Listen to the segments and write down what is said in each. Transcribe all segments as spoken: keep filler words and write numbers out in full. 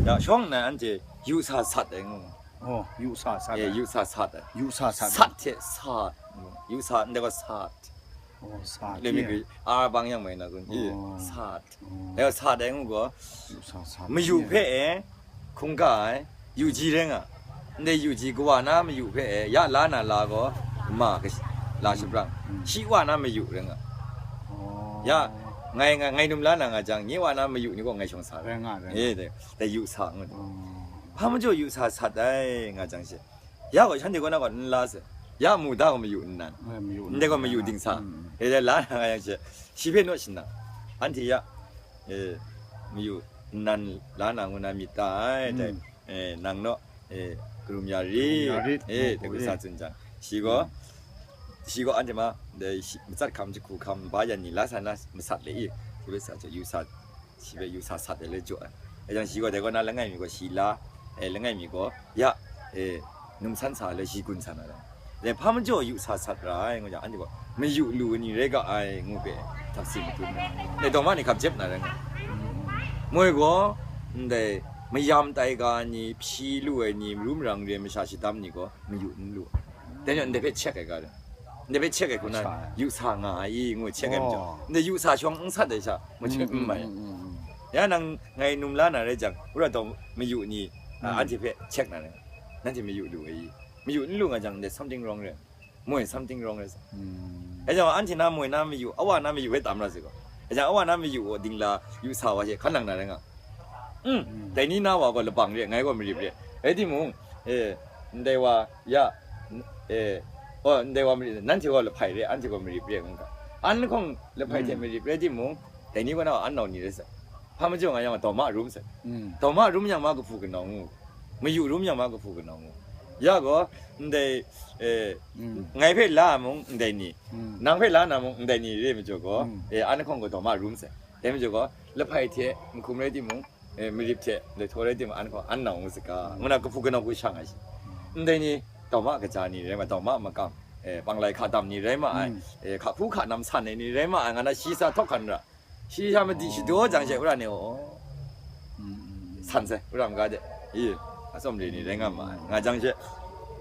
Ya, shawng nnan anhte yu sa sat ai ngu. Oh, yu sa sat. Eh, yu sa sat ai. Yu sa sat. Sat hte sa. Yu sa, ndai gaw sat. Oh, sat. Lemi gri, a bang yang mai na kun. I, sat. Ndai gaw sat ai ngu gaw. Yu sa sat. Mayu hpe e, hkungga ai, yu ji rai nga. Ndai yu ji kawa na mayu hpe e, ya la na la gaw, ma kash-, la shabrang. Shi wa na mayu rai nga. Oh. Ya, ngai, ngai, ngai num la na nga jang, nye wa na mayu ni gaw ngai shawng sa rai. Rai nga, rai nga. Eh, dai, dai yu sa ngu. Oh. Hpa majaw yu sa sat ai nga jang she. Ya gaw shanhte kaw na gaw n la se. Ya mu da gaw mayu nnan. Eh, mayu ndai gaw nnan. Mayu dingsa. Mm. E dai la na nga yang she. Shi hpe naw shanang. Anhte ya, eh, mayu nnan la na ngu na myit ta ai, dai. Mm. Eh, nang naw, eh, karum ya rit. Karum ya rit. Eh, dai gu sa tsun jang. Shi gaw, mm, shi gaw anhte ma, dai shi, matsat hkam, jahku hkam, ba yan ni la sa na masat le i. Shi hpe sa jaw, yu sa, shi hpe yu sa sat ai le jaw ai. E jang shi gaw dai gaw na langai mi gaw shi la, eh, langai mi gaw ya, eh, num san sa le shi gun san na rai. Dai hpa majaw yu sa sat ra ai, ngu jang, anhte gaw mayu lu ai ni rai ga ai, ngu hpe htak si matut na. Dai dawng ma ni hkap jep na rai nga. Moi gaw, ndai mayam tai ga ni, hpyi lu ai ni, maru marang re ai masha shadam ni gaw, mayu n lu. Dai ni ndai hpe check ai ga rai. Ndai hpe check ai hku na, yu sa nga ai i, ngu check ai majaw. Oh. Ndai yu sa shawng n sat ai sha, majaw n mai. Mm, mm, mm, mm. Ya nang ngai num la na rai jang, wora taw mayu ni, a, mm, anhte hpe check na rai. Nanhte mayu lu ai i. Mayu n lu nga jang, there's something wrong rai. Moi something wrong rai sa. Mm. E jang, anhte na moi na mayu, awa na mayu hpe tam ra sai gaw. E jang, awa na mayu gaw dingla yu sa wa she hkan lang na rai nga. Mm. Mm. Dai ni na wa gaw labang re, ngai gaw marip re. Rai timung, eh, ndai wa ya, eh, oh, ndai wa marip, nanhte gaw lahpai re, anhte gaw marip re, ngu ga. An lahkawng lahpai hte, mm, marip rai timung, dai ni kaw na an nau ni rai sai. Hpa majaw nga yang, dawma rum sai. Mm. Dawma rum yang ma kahpu kanau ngu. Mayu rum yang ma kahpu kanau ngu. Ya gaw, ndai, eh, mm, ngai hpe la mung ndai ni, mm, nang hpe la na mung ndai ni re majaw gaw, mm, eh, an lahkawng gaw dawma rum sai. Dai majaw gaw, lahpai hte, nhkum rai timung, eh, marip hte, ndai htaw rai timung, an lahkawng an nau ngu saga, ngu na kahpu kanau hku shang ai shi. Ndai ni, dawma kaja ni rai ma, dawma makam, eh, panglai hka dam ni rai ma ai, mm, eh, hka hpu hka nam san ai ni rai ma ai, nga na shi sa htawk hkan ra. Shi sha madi shadaw jang she, wora ni, oh, mm, mm, mm, san sai, wora maga de, i, atsawm re ni rai nga ma ai, nga jang she,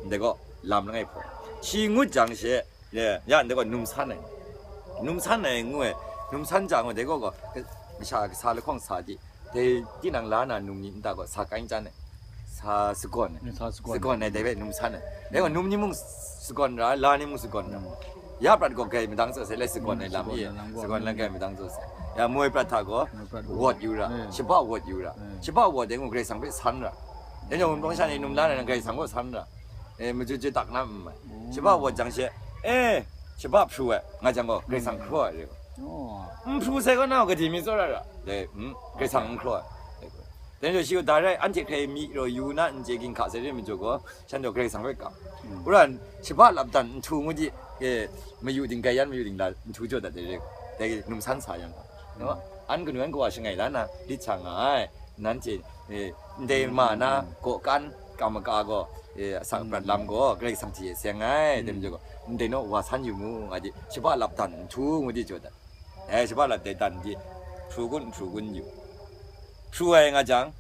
ndai gaw lam langai hpaw. Shi ngut jang she, ye, ya, ndai gaw num san ai. Num san ai ngu ai, num san jang gaw, dai gaw gaw, masha kasa lahkawng sa di, dai tinang la na num ni nta gaw sa kain chyan ai, sa sagawn ai. Mm, sa sagawn ai. Sagawn ai, dai hpe num san ai. Dai gaw num ni mung sagawn ra, la ni mung sagawn ra. Mm. Ya prat gaw grai madang tsaw sai, lai sagawn ai lam e, sagawn ai lam grai madang tsaw sai. Ya moi prat hta gaw, moi prat gaw wawt yu ra, eh, shaba wawt yu ra. Eh. Shaba wawt dai ngu Karai Kasang hpe san ra. Dai jang wunpawng sha ni num la na, Karai Kasang gaw san ra. Eh, maju je tak na n mai. Oh. Shaba wawt jang she, eh, shaba hpru ai, nga jang gaw, Karai Kasang hkraw ai re. Oh. N hpru sai kaw na, gade mi tsawra ra. Dai, mm, Karai Kasang n hkraw ai. Dai jang shi gaw da rai, anhte hkrai mi raw yu na, n chye ginhka sai re majaw gaw, shan daw Karai Kasang hpe kam. Mm. Wora, shaba lap dan nhtu ngu di, eh, mayu dinggai yan, mayu dingla nhtu jaw dat ai re, dai num san sa yang, no? Mm. An kanu an kawa shangai la na, lit sa nga ai, nanhte, eh, ndai ma na, mm, kaw kan, kam maka gaw, eh, asak, mm, prat lam gaw, Karai Kasang hte e seng ai, mm, dai majaw gaw, ndai naw wa san yu mu, nga di, shaba lap dan nhtu ngu di jaw dat. Eh, shaba lap dai dan di, hpru kun, hpru kun yu. Hpru ai nga jang,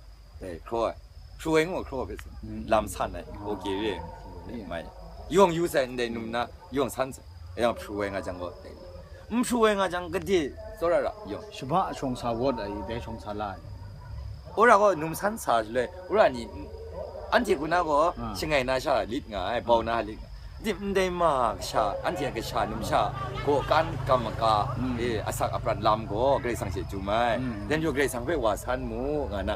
dai hkraw ai. Hpru ai ngu hkraw hpe tsun. Mm. Lam san ai, oh, okay re. Mai. Yawng yu sai, ndai num na, yawng san sai. Yang hpru ai nga jang gaw, dai. N hpru ai nga jang, gade tsawra ra, yawng. Shaba shawng sa wawt ai, dai shawng sa la ai. Wora gaw num san sa shaloi, wora ni, anhte hku na gaw, ah, shangai na sha lit nga ai, bau na lit nga ai. Dim ndai ma kasha, anhte a kasha, numsha, gaw kan, kam maka, mm, eh, asak aprat lam gaw, Karai Kasang hte jum ai. Mm. Dai majaw Karai Kasang hpe wa san mu, nga na,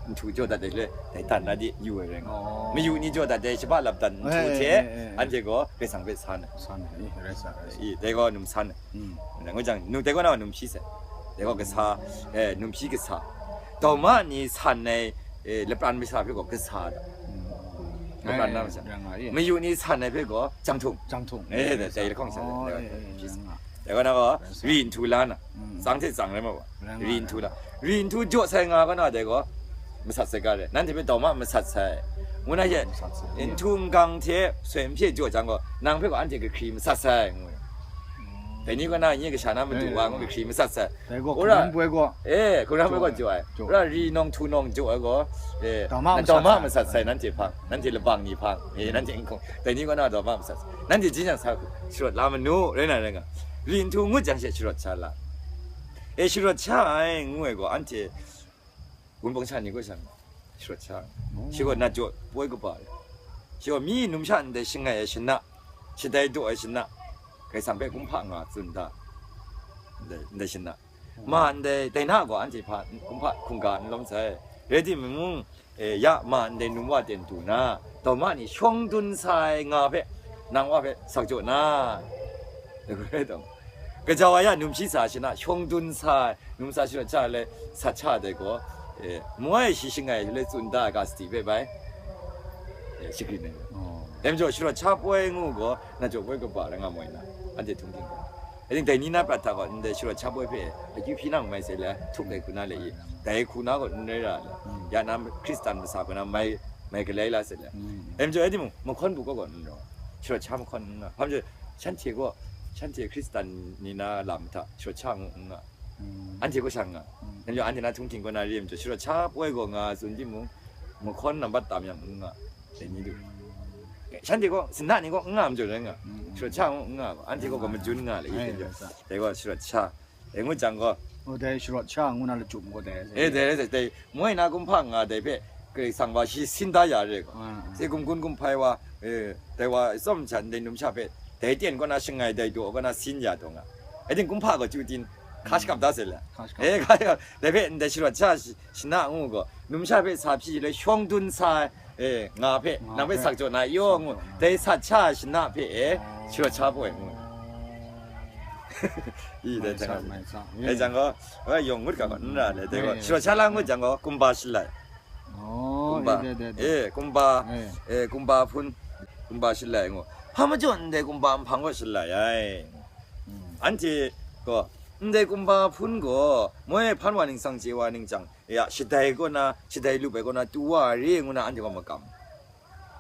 nhtu jaw dat ai le, dai dan na di, yu ai rai nga. Oh. Mayu ni jaw dat ai, shaba lap dan nhtu, eh, hte, eh, eh, eh, anhte gaw Karai Kasang hpe san ai. San ai, eh, rai sa, rai sa. I, dai gaw num san ai. Mm. Ngu jang, nu dai gaw na num hpyi sai. Dai gaw kasa, eh, num hpyi kasa. Dauma ni san ai, eh, lapran masha hpe gaw kasa da. Mm. Lapran na masha. Yang nga, iya. Mayu ni san ai hpe gaw, janghtung. Janghtung. Eh, dai, dai lahkawng sa, oh, dai gaw, eh, eh, hpyi sai. Yang nga. Dai gaw na gaw, rai sa, ri nhtu la na. Mm. Tsang hte tsang rai ma wa. Rai nga, ri nhtu la. Ri nhtu jaw sai nga gaw na dai gaw, masat sai ga re. Nanhte hpe dauma masat sai. Ngu na ye, masat sai, nhtu n-gang hte soi n hpye jaw jang gaw, nang hpe gaw anhte kahkri masat sai, ngu. Mm. Dai ni kaw na nye kasha na madu wa ngu hkri masat sai. Dai gaw, ora, hkungran poi gaw, eh, hkungran poi gaw jaw ai. Jaw ai. Ora ri nawng htu nawng jaw ai gaw, eh, daw ma masat sai, nanhte hpang, nanhte labang ni hpang, eh, nanhte n hkung, dai ni kaw na daw ma masat sai. Nanhte jin jang sa hku sharawt la manu, rai na rai nga. Ri nhtu ngut jang she sharawt sha la. Eh, sharawt sha ai ngu ai gaw, anhte Wunpawng sha ni kaw sha nga, sharawt sha nga. Oh. Shi gaw nat jaw poi kaba ai. Shi gaw mi numsha ndai shangai ai shana, shadai daw ai shana, Karai Kasang hpe kumhpa nga tsun da. Ndai, ndai shana. Oh. Ma ndai, dai na gaw anhte hpa, kumhpa hkungga n lawm sai. Rai timung, eh, ya ma ndai num wa ten du na, daw ma ni shawng dun sai nga hpe, nang wa hpe sak jaw na. Gaja wa ya numshi sa shana, shawng dun sai, numsa shana cha le, sa cha dai gaw, eh, mung ai shi shangai le tsun da ai ga sadi hpe bai, eh, shagrin ai. Oh. Dai majaw, sharawt sha poi ngu gaw, na jaw poi kaba rai nga moi na, anhte htung ting gaw. I think dai ni na prat hta gaw, ndai sharawt sha poi hpe, akyu hpyi nang mai se le, htuk dai hku na le i, dai hku na gaw n rai ra le, mm, ya na Hkristan masa hku na mai, mai galai la se le. Mm. Dai majaw, rai timung, mahkawn bu kaw gaw n rawng, sharawt sha mahkawn n nga. Hpa majaw, shanhte gaw, shanhte Hkristan ni na lam hta, sharawt sha ngu n nga. Mm. Anhte gaw sha nga. Mm. Dai majaw, anhte na htung ting kaw na re majaw, sharawt sha poi gaw nga tsun timung, mahkawn nambat tam yang n nga. Dai ni du. Shanhte gaw, sinda ni gaw n nga majaw rai nga. Mm, mm. Sharawt sha ngu n nga, anhte gaw, gaw majun nga le, i, ai, dai gaw, ai, sa. Dai gaw sharawt sha. Dai ngut jang gaw. Oh, dai sharawt sha ngu na lachyum gaw dai. Eh, dai, dai, dai. Moi na kumhpa nga dai hpe, Karai Kasang wa shi sin da ya re gaw. Ah, ah. Sai gumgun gumhpai wa, eh, dai wa tsawm sha ndai numsha hpe, dai ten kaw na shangai, dai daw kaw na sin ya taw nga. Ating kumhpa gaw chyu tin, hka shakap da se le. Hka shakap. Eh, hka shakap. Dai hpe ndai sharawt sha shi, shana ngu gaw, numsha hpe sa hpyi le shawng dun sa, eh, nga hpe, nga nang hpe hpe sak jaw na yaw ngu, sak jaw na, dai sat sha shana hpe, eh, oh, sharawt sha poi ngu. I, dai mai teng sa, ai. Mai sa, eh. Dai jang gaw, wa yawng ngut ga gaw, n ra le, dai gaw, eh, sharawt sha la ngut jang gaw, kumba shalai. Oh, kumba, eh, dai, dai, dai. Eh, kumba, eh, eh, kumba hpun, kumba shalai ngu. Hpa majaw ndai kumba nhpang gaw shalai ai. Mm. Anhte gaw, ndai kumba hpun gaw, moi hpan wa ningsang chye wa ning jang, ya, shadai kaw na, shadai lup ai kaw na tu wa re ngu na anhte gaw makam.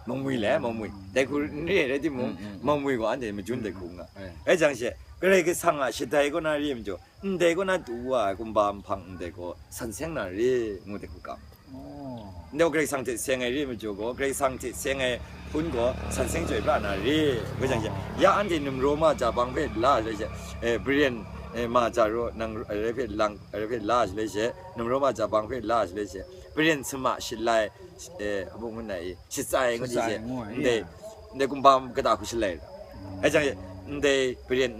Mangwi le, mangwi. Dai hku n re ai rai timung, mm, mm, mm, mangwi gaw anhte majun dai hku nga. Eh. Rai jang she, Karai Kasang a shadai kaw na re majaw, ndai kaw na tu wa ai kumba nhpang ndai gaw san seng na re ngu dai hku kam. Oh. Ndai gaw Karai Kasang hte seng ai re majaw gaw, Karai Kasang hte seng ai hpun gaw san seng chyoi pra na re. Rai jang she, oh, ya anhte numraw ma ja bang hpe la shaloi she, eh, Baren, eh, ma ja raw nang, eh, rai hpe lang, rai hpe la shaloi she, numraw ma ja bang hpe la shaloi she, Baren sama shalai, eh, abu ngu na i, shatsai ngu di shatsai she, ngu ai, ndai, ya, ndai kumba kata hku shalai ra. Mm. Rai jang she, ndai Baren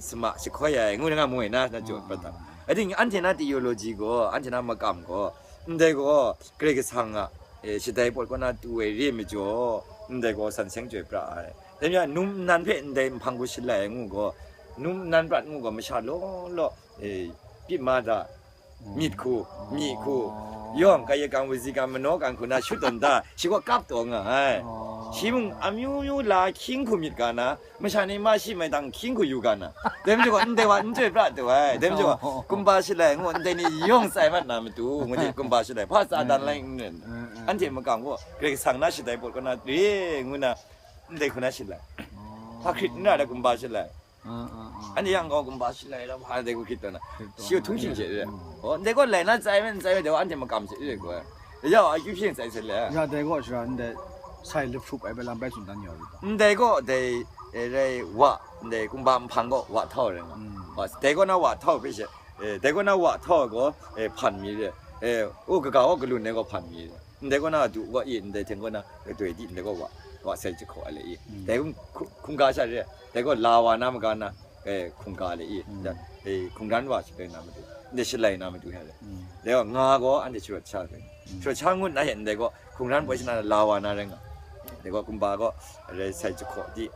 sama jahkoi ai, ngu na nga mu ai na, na jaw, ah, prat ai. Ating anhte na theology gaw, anhte na makam gaw, ndai gaw, Karai Kasang a, eh, shadai pawt kaw na tu ai re majaw, ndai gaw san seng chyoi pra ai. Dai mi a, num nnan hpe ndai nhpang hku shalai ai ngu gaw, num nnan prat ngu gaw, masha law law, eh, pyi ma da, myit hku, myi hku, yawng, kayakang, wuzikang, manaw kang hku na shut tawn da, shi gaw kap taw nga ai. Shi mung amyu myu la hkying hku myit ga na, masha ni ma shi mai dang hkying hku yu ga na. Dai majaw gaw, ndai wa n chyoi pra taw ai. Dai majaw gaw, kumba shalai ngu, ndai ni yawng tsai mat na matu, ngu de, kumba shalai, hpa tsa dan lai n ren. Anhte makam gaw, Karai Kasang na shadai pawt kaw na re ngu na, ndai hku na shalai. Hpa hkrit n ra da kumba shalai. Ah, ah, ah. Anhte yang gaw kumba shalai lam hpa dai gaw hkrit taw na. Hkrit taw shi na, htung shing she re. Mm. Oh, ndai gaw lai na tsai men, tsai men, dai gaw anhte makam she re gaw. Ya, akyu hpyi tsai se le. Ya, dai gaw shara ndai sai lahprup ai bai lam bai tsun dan yau rit ta. Ndai gaw dai, eh, rai wa, ndai kumba nhpang gaw wa htau rai nga. Mm. Wa, dai gaw na wa htau hpe she, eh, dai gaw na wa htau ai gaw, eh, hpan mi re. Eh, u kaga gaw galun ai gaw hpan mi re. Ndai kaw na du wa i, ndai hten kaw na kadoi di, ndai kaw wa, wa sai jahkaw ai le i. Mm. Dai hkum hku-, hkungga sha re, dai kaw la wa na maga na, eh, hkungga le i. Mm. Da, eh, hkungran wa shi rai na matu, ndai shalai na matu hte re. Mm. Dai kaw nga gaw anhte sharawt sha rai. Mm. Sharawt sha ngut na hte ndai kaw hkungran poi shi na la wa na rai nga. Dai kaw kumba kaw rai sai jahkaw di.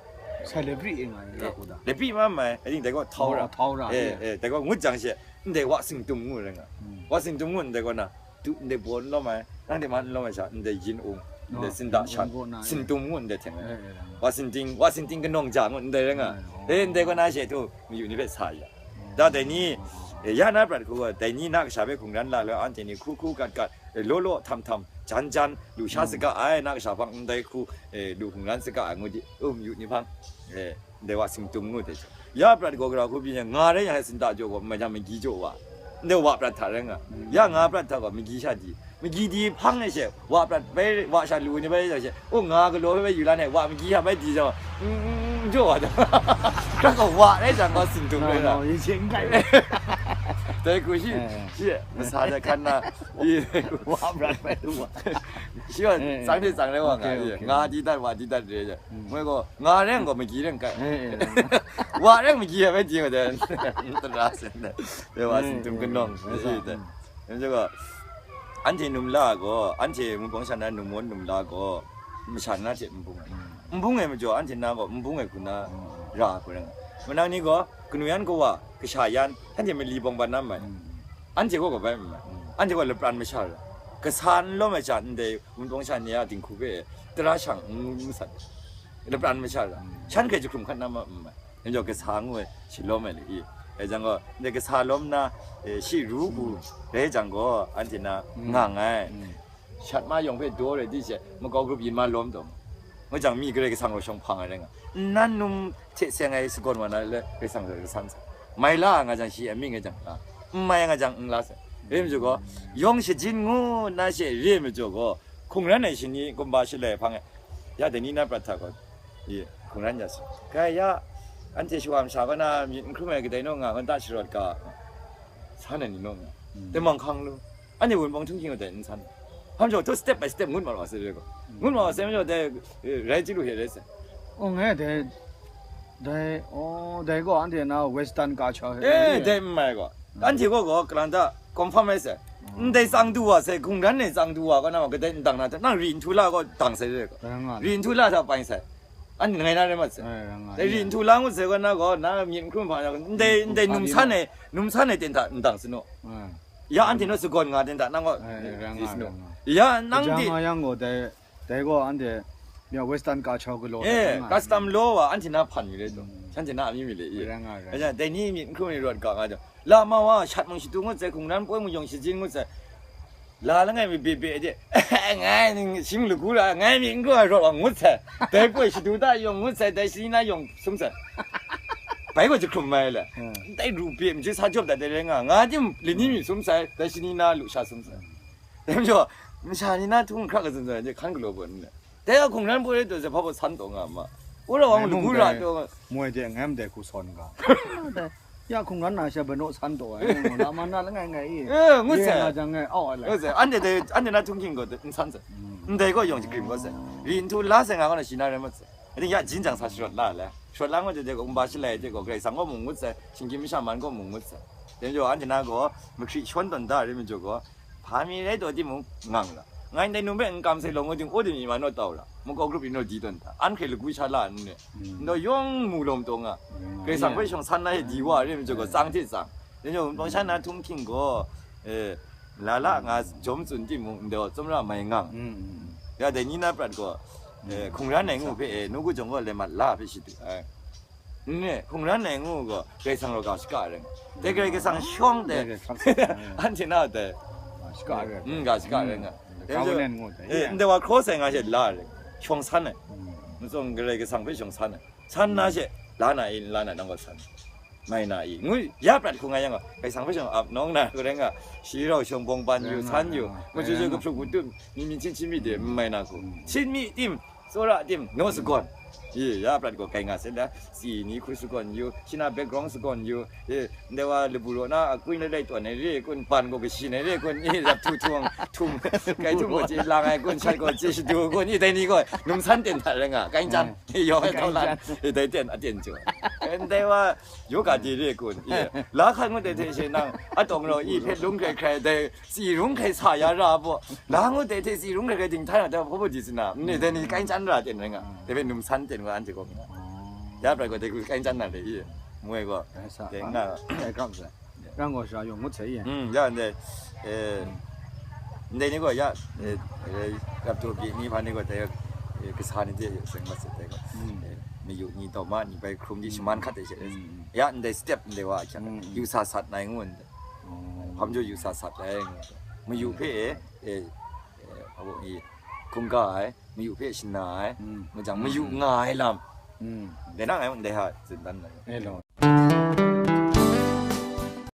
Sai lebri e nga ai, eh, la ku da. Lebri ma mai, I think dai kaw htau ra. Oh, htau ra, eh, eh. Eh, dai kaw ngut jang she, ndai wa singtum ngu rai nga. Mm. Wa singtum ngut ndai kaw na, tu ndai baw n lawm ai, nang de ma n lawm ai sha, ndai yin ung, ndai, oh, sinda yin ung shan, kaw na, sintum ngu ndai hte, eh, eh, eh, wa sinting, wa sinting kanawng ja ngu ndai rai nga, eh, oh, eh, ndai kaw na she tu, mayu ni hpe sa ya. Oh. Da dai ni, oh, oh, eh, ya na prat hku gaw, dai ni na kasha hpe hkungran la law, anhte ni hku hku gat gat, eh, law law htam htam, jan jan, lu sha, mm, saga ai, na kasha hpang ndai hku, eh, lu hkungran saga ai ngu di, um, mayu ni hpang, eh, ndai wa singtum ngu dai. Ya prat gaw gara hku byin yang, nga rai yang, sinta jaw gaw, n mai jang, magyi jaw wa. Ndai wa prat hta rai nga. Ya nga prat hta gaw, magyi sha di. Magyi di hpang ai she, wa prat bai, wa sha lu ni bai jang she, o, nga galaw bai bai yu la nai, wa magyi sha bai di jang, n, n, n jaw wa jang. Hkra gaw wa rai jang gaw, sin tum rai la. 以前应该 Dai hku shi, eh, shi, masa de hkan na, i, 我不然白读啊。 shi wa, eh, tsang de tsang rai wa nga, okay, okay. Nga di dat, wa di dat re jang. Moi gaw, nga rai gaw, magyi rai kai. Eh, eh. Wa rai magyi ya bai di ma de. Tara sen de. De wa sin tum kanawng, eh, shi de. Yam jaw gaw, anhte num la gaw, anhte Wunpawng sha na num mawn num la gaw, masha na hte n bung ai. N bung ai majaw, anhte na gaw n bung ai hku na ra ai hku rai nga. Manang ni gaw, kanu yan kawa, kasha yan, anhte mali bawng ban na mai. Anhte gaw kabai n mai. Anhte gaw lapran masha ra. Kasa n lawm ai hta ndai Wunpawng sha ni a dinghku hpe tara shang n masat. Lapran masha ra. Shan hkrai jahkrum hkat na ma n mai. Yam jaw kasa ngu ai shalawm ai le i. Dai jang gaw, ndai kasa lawm na, eh, shi ru hku rai jang gaw, anhte na nga nngai. Shat ma yawng hpe daw rai di she, makau grup yin ma lawm taw. Ngu jang mi Karai Kasang rau shawng hpang ai rai nga. Nnan num hte seng ai sagawn wa na le, Karai Kasang rau san sa. Mai la nga jang shi a mying e jang la. N mai nga jang n la sa. Re majaw gaw, yawng shajin ngu na she re majaw gaw, hkungran ai shani kumba shalai hpang e, ya dai ni na prat hta gaw, ye, hkungran ya sa. Kai ya, anhte shawa masha kaw na myit n hkrum ai kadai naw nga, ngan ta sharawt ga, san ai ni naw nga. Dai manghkang lu. Anhte Wunpawng htunghking gaw dai n san. Hpa majaw, hta step by step ngut ma wa sai re gaw. Ngut ma wa sai majaw, dai, eh, rai chyi lu hte rai sai. Oh, ngai dai, dai, oh, dai gaw anhte na Western culture he. Eh, dai n mai gaw. Anhte gaw gaw, kalang ta confirm rai sai. Ndai tsang du wa sai, hkungran e tsang du wa gaw, nang gaw kadai n dang na hte, nang ri nhtu la gaw dang sai re gaw. Dai nga. Ri nhtu la hta pai sai. Anhte ngai na rai mat sai. Dai ri nhtu la ngut sai gaw, na gaw, na myit n hkrum hpa, ndai, ndai num san e, num san e ten hta n dang sai naw. Ya, anhte naw sagawn nga ten hta, nang gaw, eh, eh, rai nga, rai nga. Ya, nang di. Yang gaw dai, dai gaw anhte, ya, Western culture galaw, eh, rai nga. Custom law wa, anhte na hpan mi le taw. Shanhte na a mi mi le, i. Rai nga, rai nga. Dai ni myit n hkrum ni rawt ga nga jaw. La ma wa, shat mung shadu ngut sai, hkungran poi mung yawng shajin ngut sai. La langai mi bye bye de, ngai ning shing lagu ra, ngai myit n hkrum ai rawt wa ngut sai. Dai poi shadu ta yawng ngut sai, dai shani na yawng sum sai. Bai gaw jahkrum mai le. Dai ru bye, mji sa jawp dat dai rai nga, nga tim lani mi sum sai, dai shani na lusha sum sai. Dai majaw, masha ni na htung hkrak kazun zan ai hte hkan galaw bun n le. Dai a hkungran poi rai taw se, hpa baw san taw nga ma. Wora wang lagu ra taw. Moi de ngai ndai hku sawn ga. Ya hkungran na sha banaw san taw ai. Lama na langai ngai i. Eh, ngut sai. Nga jang ngai au ai lai. Ngut sai. Anhte dai, anhte na htung hking gaw n san sai. Ndai gaw yawng jagrim gaw sai. Ri nhtu la sai nga gaw na shi na rai mat sai. Ating ya jin jang sa sharawt la le. Sharawt la ngut de gaw, kumba shalai de gaw, Karai Kasang gaw mung ngut sai. Shinggyim masha man gaw mung ngut sai. Dai majaw anhte na gaw, mahkri shawn tawn da rai majaw gaw, hpa mi rai taw timung, ngang la. Ngai ndai num hpe n kam sai law ngu ting, u de mi ma naw tau ra. Makau grup yin naw di tawn hta. An hkrai lagu sha la n ne. Ndaw yawng mu lawm taw nga. Karai Kasang hpe shawng san na e di wa re majaw gaw, tsang hte tsang. Dai majaw, Wunpawng sha na htung hking gaw, eh, la la nga jawm tsun timung, ndaw tsawmra mai ngang. Ya, dai ni na prat gaw, eh, hkungran ai ngu hpe, eh, nawku jawng gaw le mat la hpe shadu ai. N ne, hkungran ai ngu gaw, Karai Kasang rau ga shaka rai nga. Dai Karai Kasang shawng de, anhte na dai. Shaka rai. Mm, ga shaka rai nga. Covenant ngu dai. Eh, ndai wa cross ai nga she la rai. Shawng san ai. Matsawng Karai Kasang hpe shawng san ai. San na she, la na i, la na nang gaw san. Mai na i. Ngu, ya prat hku nga yang gaw, Karai Kasang hpe shawng ap nawng na, hku rai nga, shi rau shawng bawng ban yu, san yu. Machyu chyu kahpru katut, mi mi hcyin hcyin mi de, n mai na hku. Hcyin mi tim, tsawra tim, naw sagawn. Ye, ya prat gaw kai nga sai da, si ni hku sagawn yu, shi na background sagawn yu, ye, ndai wa labu raw na, a kun lai lai tawn ai re kun, ban gaw kashi ai re kun, ye, rap htu htung, htum, kai htum gaw chye lang ai kun, shat gaw chye shadu kun, ye, dai ni gaw, num san ten hta rai nga, kai nchan, ye, yawng ai tau lan, ye, dai ten, a ten chyu. Ndai wa, yoga de re kun, ye, la hkan ngut dai hte she nang, a tawng rau, i hpe lung hkrai hkrai, dai, Tsi rung hkrai sa ya ra baw, la ngut dai hte tsi rung hkrai hkrai dinghta na, dai hpa baw di tsina, n ne dai ni kai n chyan ra ten rai nga, dai hpe num san ten nga anhte gaw nga. Ya prai gaw dai hku kai n chyan na le i, moi gaw, dai nga. Dai kap sai. Rang gaw sha yawng ngut sai i. Mm, ya ndai, eh, ndai ni gaw ya, eh, eh, kap tu pyi ni hpa ni gaw dai, eh, kasa ni de seng mat sai dai gaw. Eh, mayu ni taw ma ni bai hkrum di shaman hkat de she. Ya ndai step ndai wa a hkyang, yu sa sat nai ngu ndai. Hpa majaw yu sa sat ai, mayu hpe e, e, e, awu i, hkungga ai, mayu hpe shana ai, mm, majang mayu nga ai lam. Mm. Dai na ngai ndai ha tsin dan ai. E law.